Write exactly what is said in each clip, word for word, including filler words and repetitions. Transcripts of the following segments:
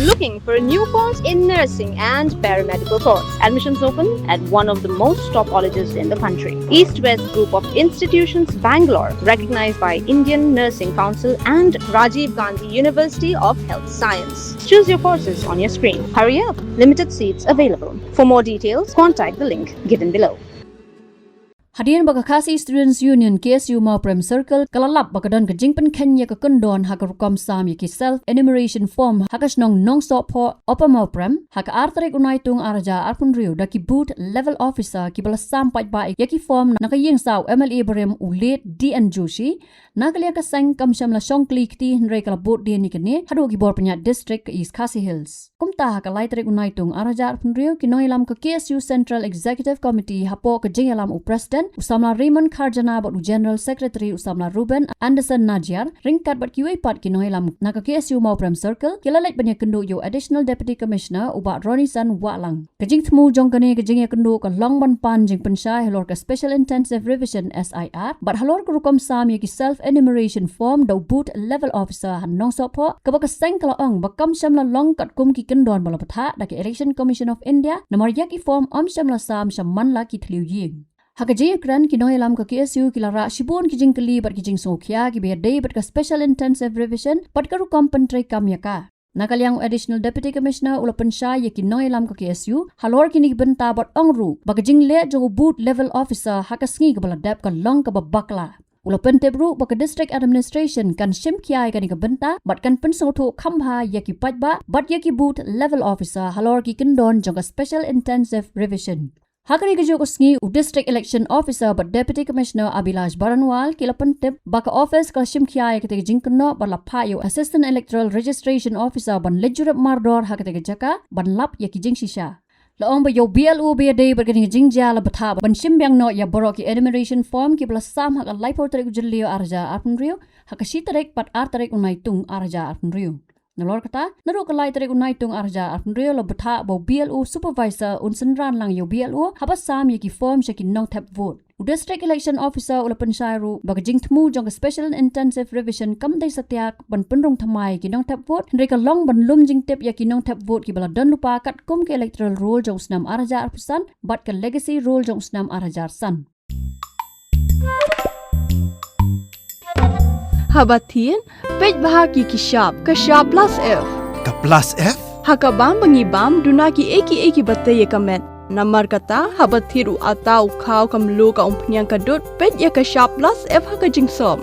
Looking for a new course in nursing and paramedical course? Admissions open at one of the most top colleges in the country. East West Group of Institutions, Bangalore, recognized by Indian Nursing Council and Rajiv Gandhi University of Health Science. Choose your courses on your screen. Hurry up, limited seats available. For more details, contact the link given below. Hadien ba ka Khasi Students Union K S U Mawprem Circle ka la lap ba ka don ka jingpynkheiñ ïa ka kyndon ha ka rukom sam ïa ki self enumeration form ha ka shnong Nongsohphoh, Upper Mawprem, ha ka ar tarik u Naitung ar hajar arphew hynriew da ki booth level officer kiba la sam paidbah ïa ki form na ka ïing saw M L A barim u late D N Joshi, na ka liang ka seng kam shym la shong kli kti hynrei ka la bud dien ïa kine haduh ki bor pynïaid district ka East Khasi Hills. Kumta ha ka lai tarik u Naitung ar hajar arphew hynriew ki nongïalam ka K S U Central Executive Committee hapoh ka jingïalam u President u samla Raymond Kharjana bad u General Secretary u samla Ruben Anderson Najiar ryngkat bad kiwei pat ki nongïalam na ka K S U Mawprem Circle ki la leit ban ïakynduh ïa u Additional Deputy Commissioner u Bah Ronnieson Wahlang. Ka jingthmu jong kane ka jingïakynduh ka long ban pan jingpynshai halor ka Special Intensive Revision S I R bad halor ka rukom sam ïa ki self enumeration form da u booth level officer ha Nongsohphoh, kaba ka seng ka la ong ba kam shym la long katkum ki kyndon ba la bthah da ka Election Commission of India, namar ïa ki form ym shym la sam sha man la ki thliew ïing. Ha ka jingïakren ki nongïalam ka K S U ki la rah shibun ki jingkylli bad ki jingsngewkhia kiba ïadei bad ka Special Intensive Revision bad ka rukom pyntreikam ïa ka. Na ka liang u Additional Deputy Commissioner u la pynshai ïa ki nongïalam ka K S U halor kine ki bynta bad ong ruh ba ka jingleh jong u booth level officer ha ka sngi kaba la dep ka long kaba bakla. U la pyntip ruh ba ka District Administration kan shim khia ïa kane ka bynta bad kan pynsngewthuh kham bha ïa ki paidbah bad ïa ki booth level officer halor ki kyndon jong ka Special Intensive Revision. Ha kane kajuh ka sngi u District Election Officer bad Deputy Commissioner Abhilash Baranwal ki la pyntip ba ka office ka la shim khia ïa kata ka jingkynnoh bad la phah ïa u Assistant Electoral Registration Officer ban leit jurip mardor ha kata ka jaka ban lap ïa ki jingshisha. La ong ba ïa u B L O ba ïadei bad kane ka jingjia la bthah ban shim biang noh ïa baroh ki enumeration form kiba la sam ha ka laiphew tarik u Jylliew ar hajar arphew hynriew ha ka shi tarik bad ar tarik u Naitung ar hajar arphew hynriew. Nalor kata, naduh ka lai tarik u Naitung ar hajar arphew hynriew la bthah ba u B L O supervisor un synran lang ïa u B L O haba sam ïa ki form sha ki nongthep vote. U District Election Officer u la pynshai ruh ba ka jingthmu jong ka Special Intensive Revision kam dei satia ban pynrung thymmai ïa ki nongthep vote hynrei ka long ban lum jingtip ïa ki nongthep vote kiba la don lypa katkum ka Electoral Roll jong u snem ar hajar arphew san bad ka Legacy Roll jong u snem ar hajar san. Haba thied, peit bha ki ki shap, ka shap plus F. Ka plus F? Ha ka bam ba ngi bam, duna ki ei ki ei kiba tei ïa ka met. Namar kata, haba thied u atta, u khaw, ka mluh, ka umphniang, ka dud, peit ïa ka shap plus F ha ka jingsop.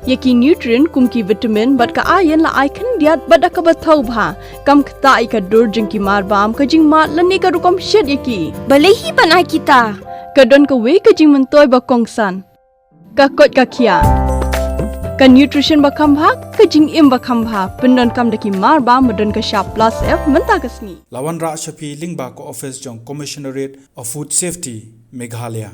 Ïa ki nutrient kum ki vitamin bad ka iron la ai khyndiat bad da kaba thaw bha. Kam ktah ïa ka dur jong ki marbam, ka jingmad lane ka rukom shet ïa ki. Balei hi ban ai kita? Ka don kawei ka jingmyntoi ba kongsan. Ka koit ka khiah. Ka nutrition ba kham bha, ka jingim ba kham bha. Pyndonkam da ki marbam ba don ka shap plus F mynta ka sngi. La wanrah sha phi lyngba ka office jong Commissionerate of Food Safety, Meghalaya.